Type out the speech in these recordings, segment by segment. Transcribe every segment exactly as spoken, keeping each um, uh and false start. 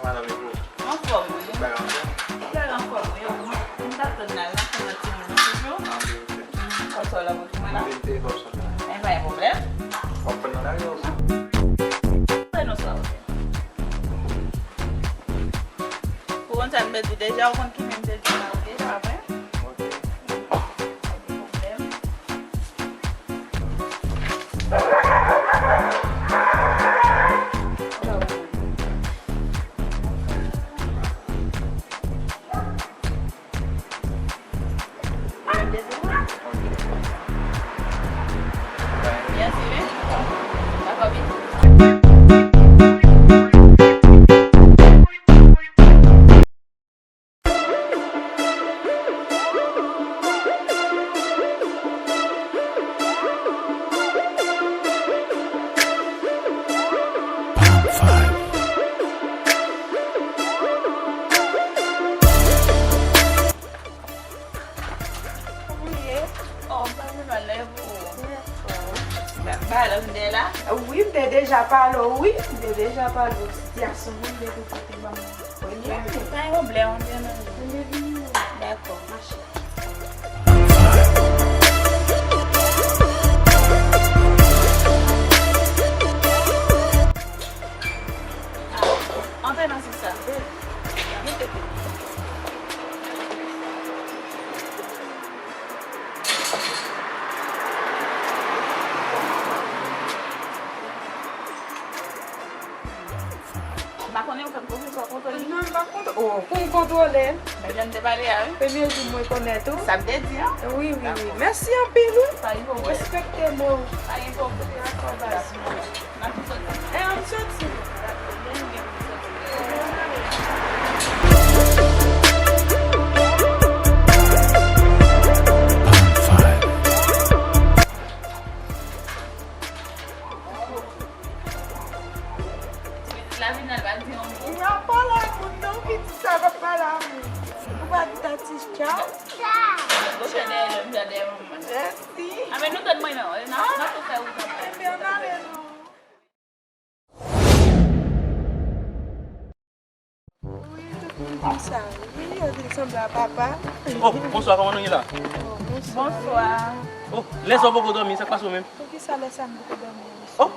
Madanm, e pou ou? Anfòm, wi. Bagay anfòm? Bagay anfòm, wi. Mwen t ap tann la, nan fè yon ti moun toujou. Ah, ok, ok. Kòb sa w la pou mwen la? Mwen te fè w sa. E pa gen pwoblèm. W ap pran nan lari a osi? Fè nou sa, ok. Ou konn sa m te di w deja, ou konn ki men m te di w la, ou deja, apre? Ok. Pa gen pwoblèm. Kòman w ye? Oh, m pa vin mal, e pou ou? Ba, ba, lè m te la? Wi, m te deja pale w, wi. M te deja pale w. Sitiyasyon mwen, m te pou pote ban m. Premye. Pa gen pwoblèm, antre nan. M te vini, wi. Dakò. Mache. Antre nan sisa. M pa konnen ou fè m konfyans, w ap kontwole li. Non, m p ap kontwole. Oh, pou m kontwole l. Men jan n te pale a, wi. Premye jou m rekonèt ou. Sa m te di, an? Wi, wi, wi. Mèsi anpil, wi. Pa gen pwoblèm. Respekte mo. Pa gen pwoblèm. Dakò, baz. N ap soti. E, ann soti. Pitit la vin al pa di yon mo. Li pa pale ak moun non, pitit sa pa pale ak moun. Ou pa di Tatis tchaw? Tchaw. Goche dèyè lòm, jan dèyè manman. Mèsi. A, men nou tann mwen non, n ap, n ap tou fè wout anpè. Enben, ann ale non. Wi, tout moun di m sa. Wi, yo di l sanble a papa. Oh, bonswa, kòman nou ye la? Oh, bonswa. Bonswa. Oh, lè sa w poko dòmi, sa k pase w menm? Poukisa lè sa m poko dòmi a, mesye? Oh,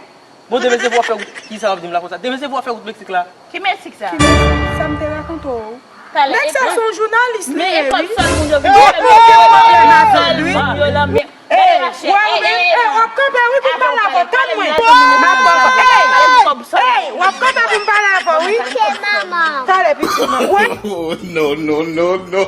bon, demen se pou w ap fè wout, kisa w ap di m la konsa? Demen se pou w ap fè wout Meksik la. Ki Meksik sa? Ki Meksik? Sa m te rakonte w. Nèg sa se yon jounalis li ye, wi. Men e kòb sòl moun yo vin fè, men yo lanmen. Ey, w ap kanpe wi pou m pale avè w, tann mwen. M ap ba w kòb. Ey, ey, w ap kanpe pou m pale avè w, wi. Talè, pitit mwen. Oh, no, no, no, no.